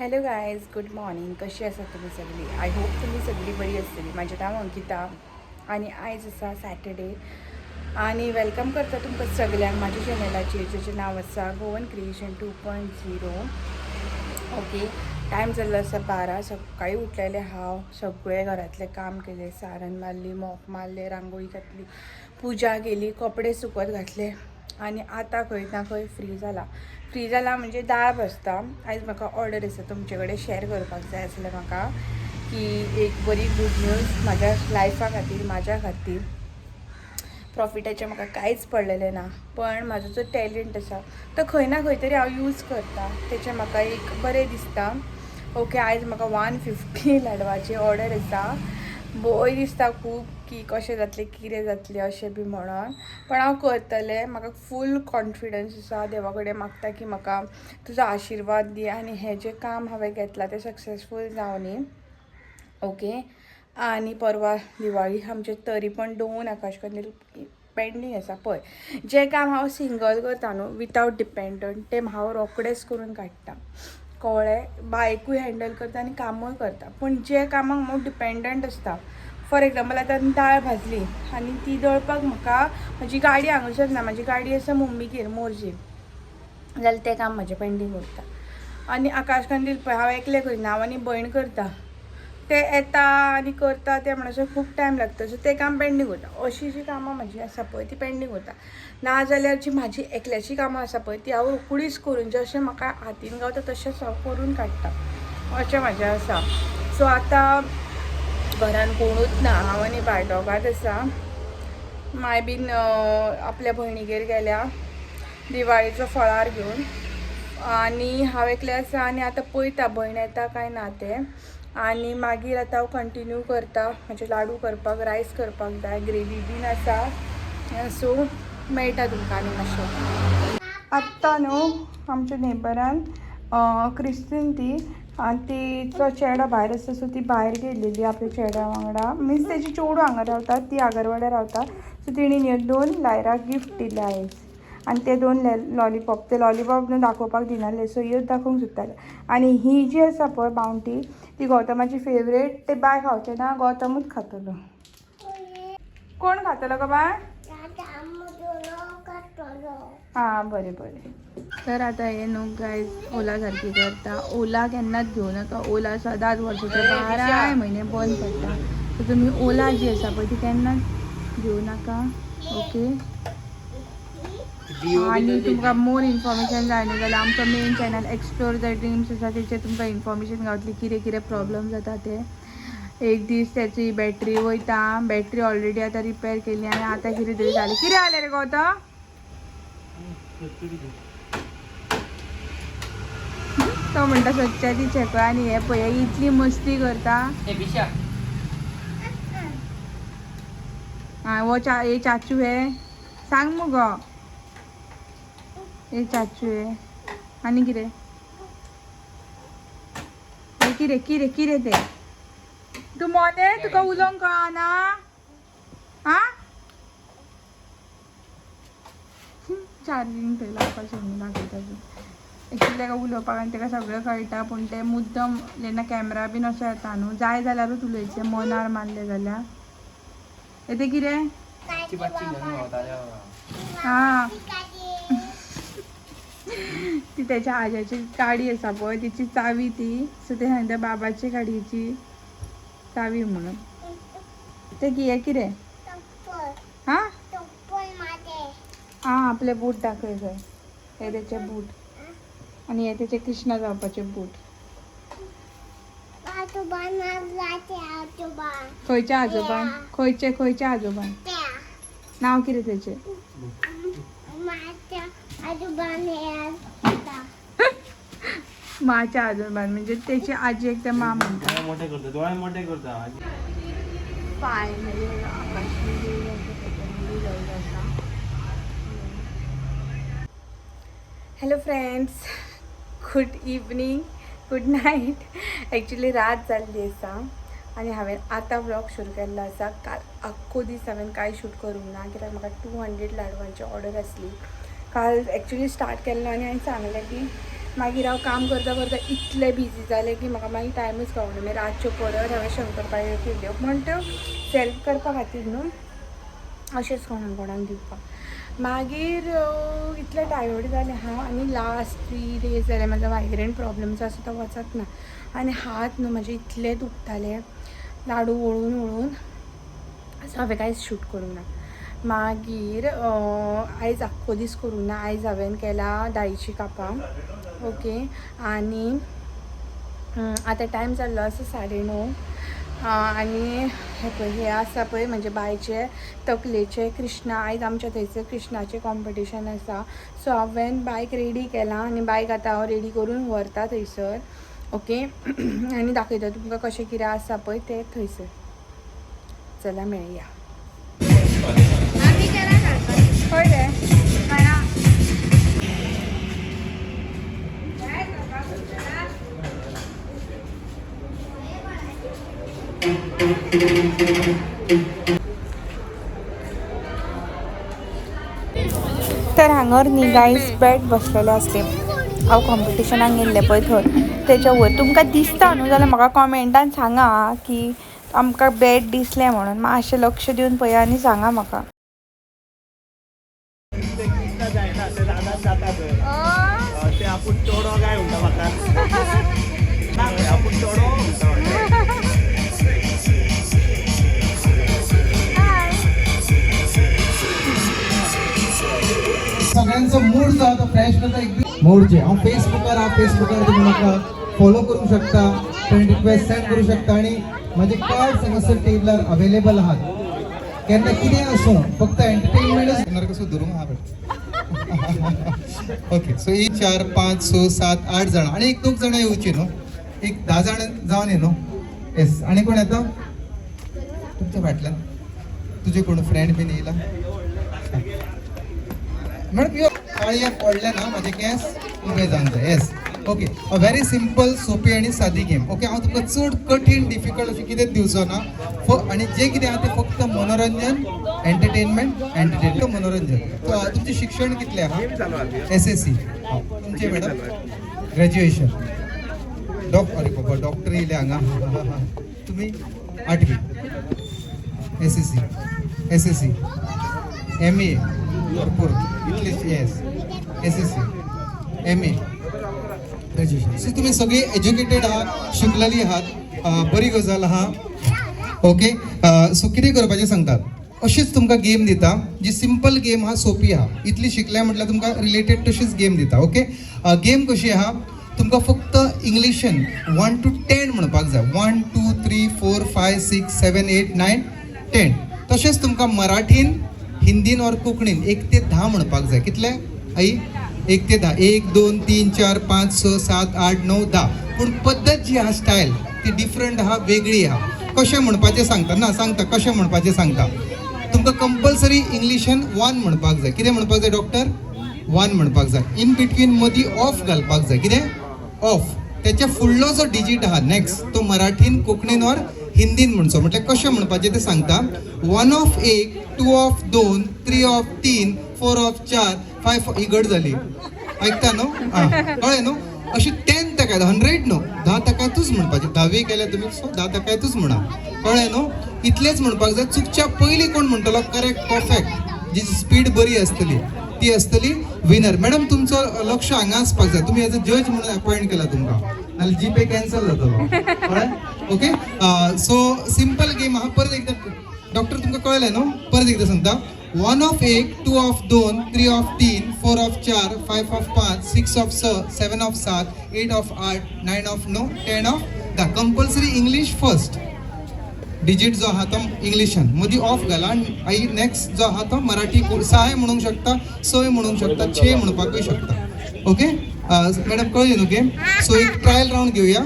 Hello guys, good morning. कशी आसा तुमी सगळी? I hope तुमी सगळी बरी आसतली. म्हाजें नांव अंकिता आनी आयज आसा सॅटर्डे आनी welcome करता तुमकां सगल्यांक म्हाज्या चॅनलाचेर, जेचें नांव आसा गोवन क्रिएशन 2.0. ओके, टायम जाल्लो आसा 12. सकाळी उठलेलें हांव, सगळें घरांतलें काम केलें, सारण मारली, मॉप मारलें, रांगोळी घातली, पुजा केली, कपडे सुकत घातले आनी आतां खंय ना खंय फ्री जाला. फ्री जाला म्हणजे दाळ बसता. आयज म्हाका ऑर्डर आसा, तुमचे कडेन शेअर करपाक जाय आसलें म्हाका की एक बरी गूड न्यूज म्हाज्या लायफा खातीर, म्हाज्या खातीर. प्रॉफिटाचें म्हाका कांयच पडलेलें ना, पण म्हाजो जो टॅलंट आसा तो खंय ना खंय तरी हांव यूज करता, तेचें म्हाका एक बरें दिसता. ओके, आयज म्हाका 150 लाडवाची ऑर्डर आसा. भंय दिसता खूब की कशें जातलें, कितें जातलें अशें बी म्हणून, पण हांव करतलें. म्हाका फूल कॉन्फिडन्स आसा. देवा कडेन मागता की म्हाका तुजो आशिर्वाद दी आनी हें जें काम हांवें घेतलां तें सक्सेसफूल जावनी. ओके, आनी परवा दिवाळी आमचे, तरी पण दोन आकाशकंदील पेंडींग आसा. पळय, जें काम हांव सिंगल करता न्हू, वितावट डिपेंडंट, तें हांव रोखडेंच करून काडटा, कळ्ळें? बायकूय हँडल करता आनी कामूय करता. पूण जे कामाक हांव डिपेंडंट आसता, फॉर एग्जाम्पल आतां दाळ भाजली आनी ती दळपाक म्हाका म्हजी गाडी हांगासर ना, म्हाजी गाडी आसा मम्मीगेर मोरजे, जाल्यार तें काम म्हाजें पेंडींग उरता. आनी आकाशकंदील पळय, हांव एकलें करिना, हांव आनी भयण करता. ते येता आनी करता, ते म्हणसर खूब टायम लागता, सो तें काम पेंडींग उरता. अशीं जीं कामां म्हाजी आसा पळय ती पेंडींग उरता. नाजाल्यार जी म्हाजी एकल्याची कामां आसा पळय ती हांव रोखडीच करून, जशें म्हाका हातीन गावता तशेंच हांव करून काडटा, अशें म्हाजें आसा. सो आतां घरान कोणूच ना, हांव आनी बाय दोगांच आसा. माय बीन आपल्या भयणीगेर गेल्या दिवाळीचो फळार घेवन आनी हांव एकलें आसा. आनी आतां पळयता भयण येता काय ना तें, आनी मागीर आतां हांव कंटिन्यू करता म्हजे लाडू करपाक, रायस करपाक जाय, ग्रेवी बीन आसा. सो मेळटा तुमकां आनी मातशें. आत्तां न्हू आमच्या नेबरान क्रिस्तीन ती, आनी तिचो चेडो भायर आसा, सो ती भायर गेल्लेली आपल्या चेड्या वांगडा, मिन्स तेजी चेडूं हांगा रावता, ती आगरवाड्यार रावता. सो तेणी न्ही दोन लायरा गिफ्ट दिले आयज आनी ते दोन लॉलीपॉप, ते लॉलीपॉप न्हू दाखोवपाक दिनासले, सो ह्योच दाखोवंक सोदताले. आनी ही जी आसा पळय बावंटी, ती गौतमाची फेवरेट. ते बाय खावचे ना, गौतमूच खातलो. कोण खातलो गो बाय? हां, बरें बरें. तर आतां हे न्हू गायज ओला सारकी करता. ओला केन्नाच घेवं नाका. ओला सदांच वर्साचे 12 म्हयने बंद पडटा. सो तुमी ओला जी आसा पळय ती केन्नाच घेवं नाका. ओके, आनी तुमकां मोर इन्फॉर्मेशन जाय न्हू जाल्यार आमचो main channel explore the dreams आसा, तेचेर तुमकां इन्फॉर्मेशन गावतली कितें कितें प्रॉब्लम जाता ते. एक दीस त्याची बॅटरी वयता, बॅटरी ऑलरेडी आतां रिपेर केली आनी आतां कितें तरी जालें. कितें जालें रे गौतम? तो म्हणटा सच्चा ती चेको. आनी हे पळय इतली मस्ती करता. आं, वो चा हे चाचू हे सांग मुगो, हे चाचू हे. आनी कितें हे कितें कितें कितें तें? तूं मोने, तुका उलोवंक कळना? आं, चार्जींग थंय लावपाचें म्हणून दाखयता. एक्चुली ताका उलोवपाक आनी ताका सगळें कळटा, पूण ते मुद्दम जेन्ना कॅमरा बीन असो येता न्हू, जाय जाल्यारूच उलयतलें, मनार मारलें जाल्यार. येते कितें? हां, ती त्याच्या आज्याची गाडी आसा पळय, तिची चावी ती. सो ते सांगता बाबाची गाडयेची चावी म्हणून. ते कितें कितें? हां आं, आपले बूट दाखय खंय. हे त्याचे बूट आनी हे त्याचे कृष्णा जावपाचे बूट. खंयच्या आजोबान? खंयचे खंयच्या आजोबान? नांव कितें तेचें? माच्या आजोबान म्हणजे त्याची आजी एक ते मा म्हणटा. मोठे करता, दोळे मोठे करता. फायनली आकाश. Hello friends, good evening, good night. Actually रात जाल्ली आसा आनी हांवें आतां व्लॉग सुरू केल्लो आसा. काल आख्खो दीस हांवें कांय शूट करूंक ना, कित्याक म्हाका 200 लाडवांची ऑर्डर आसली. काल एक्चुली स्टार्ट केल्लो आनी हांवें सांगलें की मागीर हांव काम करता करता इतलें बिजी जालें की म्हाका मागीर टायमूच गावना. मागीर रातच्यो परत हांवें शंकरपाळ्यो केल्यो, पूण त्यो सेल्फ करपा खातीर न्हू, अशेंच कोणाक कोणाक दिवपाक. मागीर इतलें टायर्ड जालें हांव. आनी लास्ट 3 डेज जाले म्हाजो मायग्रेन प्रॉब्लम जो आसा तो वचत ना आनी हात न्हू म्हाजे इतले दुखताले लाडू वळून वळून. सो हांवें कांयच शूट करूंक ना. मागीर आयज आख्खो दीस करूंक ना. आयज हांवें केला दाळीची कापां. ओके, आनी आतां टायम जाल्लो आसा 9:30. आनी हे पळय हे आसा पळय म्हजे बायचे तकलेचे कृष्णा. आयज आमच्या थंयसर कृष्णाचें कॉम्पिटिशन आसा. सो हांवें बायक रेडी केलां आनी बायक आतां हांव रेडी करून व्हरता थंयसर. ओके, आनी दाखयता तुमकां कशें कितें आसा पळय तें थंयसर. चला मेळया. खंय रे? तर हांगर न्ही गायज बॅट बसलेले आसले. हांव कॉम्पिटिशनाक गेल्लें पळय थंय तेच्या वयर तुमकां दिसता न्हू जाल्यार म्हाका कॉमेंटान सांगा की आमकां बॅट दिसलें म्हणून. मातशें लक्ष दिवन पळया आनी सांगा म्हाका. ते कृष्णा जायना ते रानात जाता थंय ते आपूण चोडो काय म्हणटा म्हाका ना, आपूण चोडो म्हणटा म्हणटा. सगळ्यांचो मूड जो आहा तो फ्रेश करता एकदम मोडचे. हांव फेसबुकार आहा, फेसबुकार तुमी म्हाका फॉलो करूंक शकता, फ्रेंड रिक्वेस्ट सेंड करूंक शकता आनी म्हाजे कार्ड्स हांगासर टेबलार अवेलेबल आहात. केन्ना कितें आसूं, फक्त एंटरटेनमेंटच कसो धरूंक आहा. ओके, सो एक 4 5 6 7 8 जाणां आनी एक 2 जाणां येवची न्हू, एक 10 जाणां जावन ये न्हू. येस, आनी कोण येता तुमच्या फाटल्यान? तुजे कोण फ्रेंड बीन येयला? मॅडम यो, ताळये पडले ना म्हाजे केंस उबे जावन जाय. Yes, okay, a very simple, सोपी आनी सादी गेम. ओके, हांव तुमकां चड कठीण डिफिकल्ट अशें कितेंच दिवचो ना. आनी जें कितें आहा तें फक्त मनोरंजन, एंटरटेनमेंट, एंटरटेनमेंट, मनोरंजन. तुमचें शिक्षण कितलें आहा? SSC. तुमचें मॅडम? ग्रॅज्युएशन. अरे बाबा, डॉक्टर येयले हांगा. तुमी 8वी. SSC, SSC, MA, भरपूर इतले. Yes, SSC, MA, graduation. So तुमी सगळी एज्युकेटेड आहात, शिकलेली आहात, बरी गजाल आहा. ओके, सो कितें करपाचें सांगतात. अशीच तुमकां गेम दिता जी सिंपल गेम आहा, सोंपी आहा. इतली शिकल्या म्हटल्यार तुमकां रिलेटेड तशीच गेम दिता. ओके, गेम कशी आहा, तुमकां फक्त इंग्लिशीन 1 to 10 म्हणपाक जाय. 1 2 3 4 5 6 7 8 9 10. तशेंच तुमकां मराठीन, हिंदीन और कोंकणीन 1 ते 10 म्हणपाक जाय. कितले आई? 1 ते 10. 1 2 3 4 5 6 7 8 9 10. पूण पद्दत जी आहा, स्टायल ती डिफरंट आहा, वेगळी आहा. कशें म्हणपाचें सांगता ना, सांगता कशें म्हणपाचें सांगता. तुमकां कंपल्सरी इंग्लिशीन 1 म्हणपाक जाय. कितें म्हणपाक जाय डॉक्टर? 1 म्हणपाक जाय. इन बिटवीन मदीं ऑफ घालपाक जाय. कितें? ऑफ. तेच्या फुडलो जो डिजीट आहा नेक्स्ट, तो मराठीन, कोंकणीन और हिंदीन म्हणचो. म्हटल्यार कशें म्हणपाचें तें सांगता. 1 ऑफ 1, 2 ऑफ 2, 3 ऑफ 3, 4 ऑफ 4, 5. ही गड जाली, ऐकता न्हू? आं, कळ्ळें न्हू? अशी 10 तकायत, 100 न्हू, 10 तकायतूच म्हणपाचें. 10वी केल्या तुमी, सो 10 तकायतूच म्हणा. कळ्ळें न्हू? इतलेंच म्हणपाक जाय. चुकच्या पयलीं कोण म्हणटलो करेक्ट, परफेक्ट, जी स्पीड बरी आसतली ती आसतली विनर. मॅडम, तुमचो लक्ष हांगा आसपाक जाय. तुमी एज अ जज म्हणून अपॉयंट केला तुमकां, नाल्यार जी पे कॅन्सल जातलो. कळ्ळें? ओके, सो सिंपल गेम आहा. परत एकदां डॉक्टर तुमकां कळ्ळें न्हू? परत एकदां सांगता. 1 of 1, 2 of 2, 3 of 3, 4 of 4, 5 of 5, 6 of 6, 7 of 7, 8 of 8, 9 of 9, 10 of 10. Compulsory English first digit जो आहा तो इंग्लिशान, मदीं ऑफ घाला आनी मागीर नेक्स्ट जो आहा तो मराठी. 6 म्हणूंक शकता, 6 म्हणूंक शकता, 6 म्हणपाकूय शकता. ओके मॅडम, कळ्ळें न्हू गेम? सो एक ट्रायल रावंड घेवया.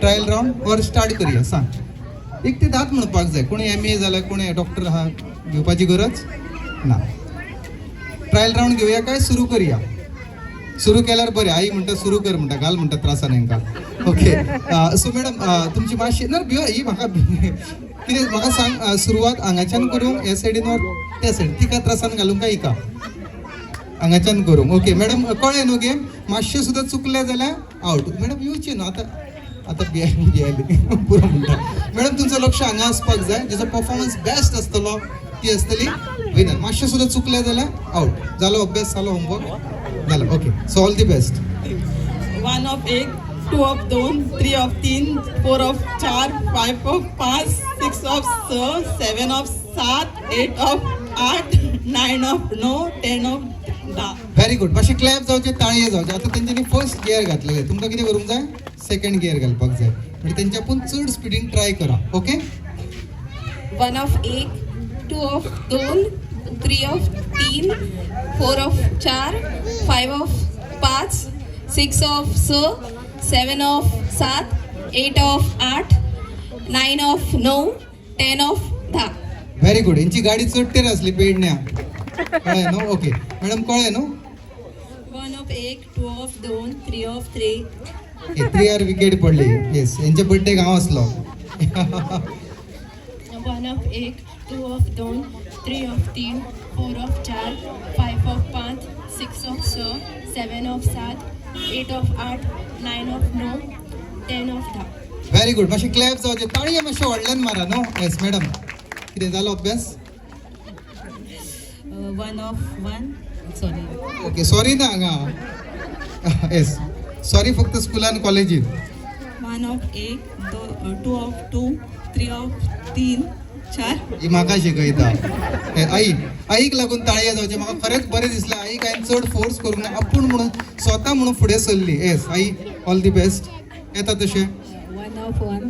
ट्रायल रावंड वर स्टार्ट करूया. सांग, 1 ते 10 म्हणपाक जाय. कोणी MA जाल्यार, कोणी डॉक्टर आहा, घेवपाची गरज ना. ट्रायल रावंड घेवया काय सुरू करूया? सुरू केल्यार बरें. आई म्हणटा सुरू कर म्हणटा, घाल म्हणटा त्रासान हेंकां. ओके, सो मॅडम, तुमची मातशी ना भियो ही म्हाका कितें म्हाका सांग, सुरवात हांगाच्यान करूंक ह्या सायडीन वा त्या सायडीन? तिका त्रासान घालूंक काय हिका? हांगाच्यान करूंक. ओके मॅडम, कळ्ळें न्हू गेम? मातशें सुद्दां चुकलें जाल्यार आवट. मॅडम येवचें न्हू आतां, आतां भियेली पुरो म्हणटा. मॅडम, तुमचो लक्ष हांगा आसपाक जाय. जेचो परफॉर्मन्स बेस्ट आसतलो ती आसतली विनर. मातशें सुद्दां चुकलें जाल्यार आवट. जालो अभ्यास? जालो होमवर्क? जालो. Okay, so all the best. 1 of 1, 2 of 2, 3 of 3, 4 of 4, 5 of 5, 6 of 6, 7 of 7, 8 of 8, 9 of 9, 10 of 10. Very good. मातशें क्लॅप जावचें, ताळये जावचे. आतां तेंच्यांनी फर्स्ट गियर घातलेलें, तुमकां कितें करूंक जाय? सेकंड गियर घालपाक जाय. म्हणजे तेंच्या पूण चड स्पिडीन ट्राय करा. Okay. 1 of 1, 2 of 2, 3 of 3, 4 of 4, 5 of 5, 6 of 6, 7 of 7, 8 of 8, 9 of 9, 10 of 10. Very good. हेंची गाडी चडटेर आसली पेडण्या. कळ्ळें न्हू? ओके मॅडम, कळ्ळें न्हू? 1 of 1, 2 of 2, 3 of 3. Okay, 3 R wicket पडली. येस, हेंच्या बड्डेक हांव आसलो. 1 of 1, 2 of 2, 3 of 3, 4 of 4, 5 of 5, 6 of 6, 7 of 7, 8 of 8, 9 of 9, 10 of 10. Very good. मातशें क्लॅप जावचें, ताळये मातशें व्हडल्यान मारा न्हू. येस मॅडम, कितें जालो अभ्यास? 1 of 1, sorry. Okay, sorry ना हांगा. येस, सॉरी फक्त स्कुलान कॉलेजीन. 1 of 1, 2 of 2, 3 of 3, 4. ही म्हाका शिकयता. हे आई, आईक लागून ताळये जावचे. म्हाका खरेंच बरें दिसलें. आईक हांवें चड फोर्स करूंक ना, आपूण म्हणून स्वता म्हणून फुडें सरली. Yes I, all the best. येता तशें. 1 of 1,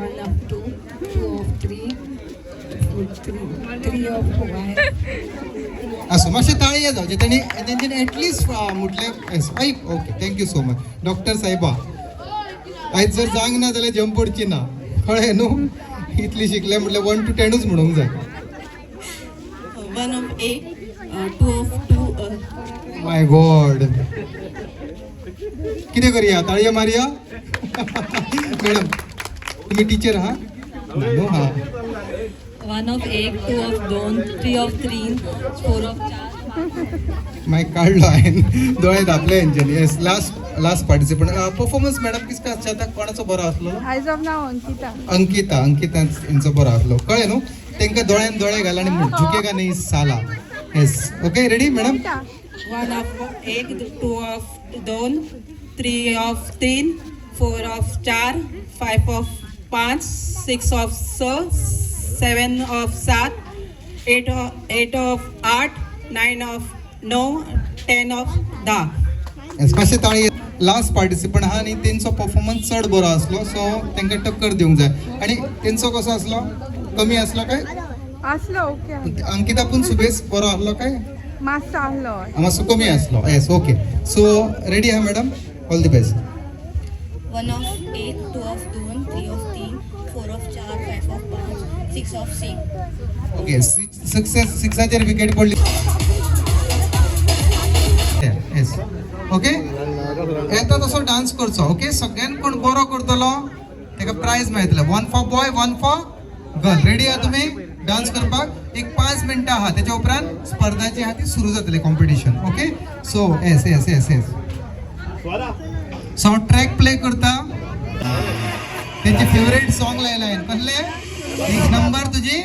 1 of 2, 2 of 3, 3 of 1. आसूं, मातशें ताळये जावचे. तेणी तेंच्यानी एटलिस्ट म्हटलें. Yes I, okay, thank you so much. Doctor साहेबा, आयज जर जावंक ना जाल्यार जंप पडची ना. कळ्ळें न्हू? इतली शिकलें म्हटल्यार 1 टू 10ूच म्हणूंक जाय. 1 of 1, 2 of 2. My God, कितें करया? ताळये मारया. मॅडम, तुम्ही टिचर आहा न्हू? हा. 1 of 1, 2 of 2, 3 of 3, 4 of 4. मागीर काडलो हांवें, दोळे धापले हेंच्यांनी. Yes, last last participant performance madam किसका अच्छा था? कोणाचो बरो आसलो? एज ऑफ नाव अंकिता. अंकिता. अंकिता हेंचो बरो आसलो. कळ्ळें न्हू? तांकां दोळ्यान दोळे घाल आनी म्हण, झुकेगा नहीं साला. Yes, okay, ready madam? 1 of 1, 2 of 2, 3 of 3, 4 of 4, 5 of 5, 6 of 6, 7 of 7, 8 of 8, 9 of 9, 10 of 10. Yes, मातशें ताळी. लास्ट पार्टिसिपंट आहा आनी तेंचो परफॉर्मन्स चड बरो आसलो, सो तांकां टक्कर दिवंक जाय. आनी तेंचो कसो आसलो? कमी आसलो काय? आसलो ओके. अंकिता पूण सुबेस बरो आसलो काय? मातसो आहलो. मातसो कमी आसलो. येस, ओके, सो रेडी आहा madam? All the best. 1 of 1, 2 of 2, 3 of 3, 4 of 4, 5 of 5, 6 of 6. Okay, success. सिक्साचेर wicket पडली. येस, ओके, येता तसो डान्स करचो. ओके, सगळ्यान कोण बरो करतलो ताका प्रायज मेळटलें. 1 for boy, 1 for girl. Ready आहा तुमी डान्स करपाक? एक 5 मिनटां आहा, तेच्या उपरांत स्पर्धा जी आहा ती सुरू जातली, competition. Okay, so yes yes yes yes. So हांव ट्रॅक प्ले करता. तेंचे फेवरेट सॉंग लायला हांवें. कसले? एक नंबर तुजी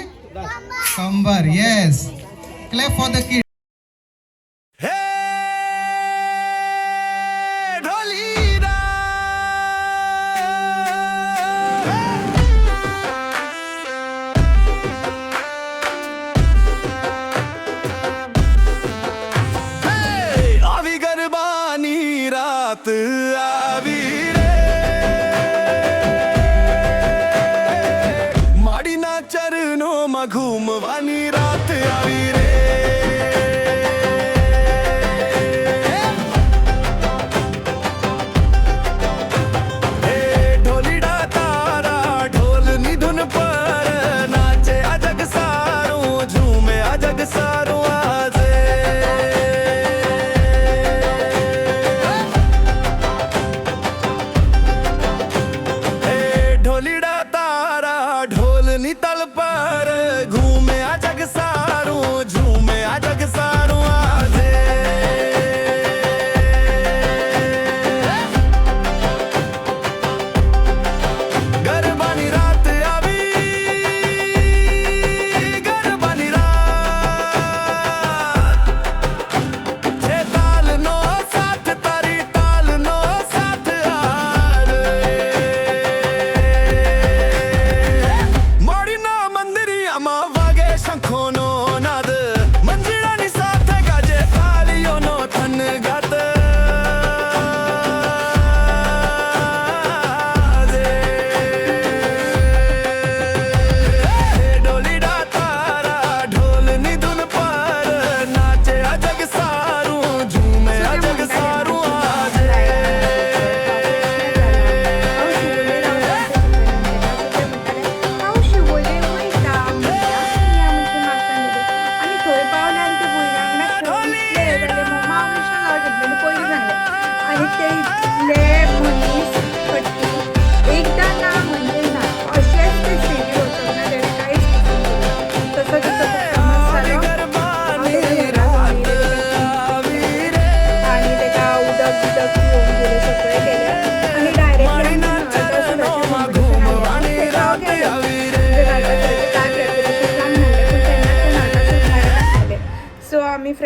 कंबर. Yes, clap for the kid. Hey ढोलीरा. હે આવી ગરબાની રાત આવી રે, માડીના ચરણોમાં ઘૂમવાની રાત આવી રે.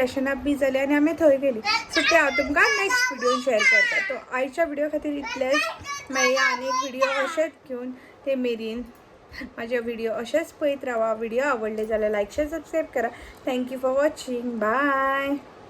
फ्रेशन अप बी जाली आनी आमी थंय गेली. सो ते हांव तुमकां नेक्स्ट व्हिडियोन शेअर करता. सो आयच्या व्हिडिओ खातीर इतलेंच. मेळया आनी एक व्हिडिओ अशेंच घेवन. ते मेरेन माझे व्हिडिओ अशेच पळयत रावा. व्हिडिओ आवडले जाल्यार लायक, शेअर, सबस्क्राईब करा. Thank you for watching. Bye.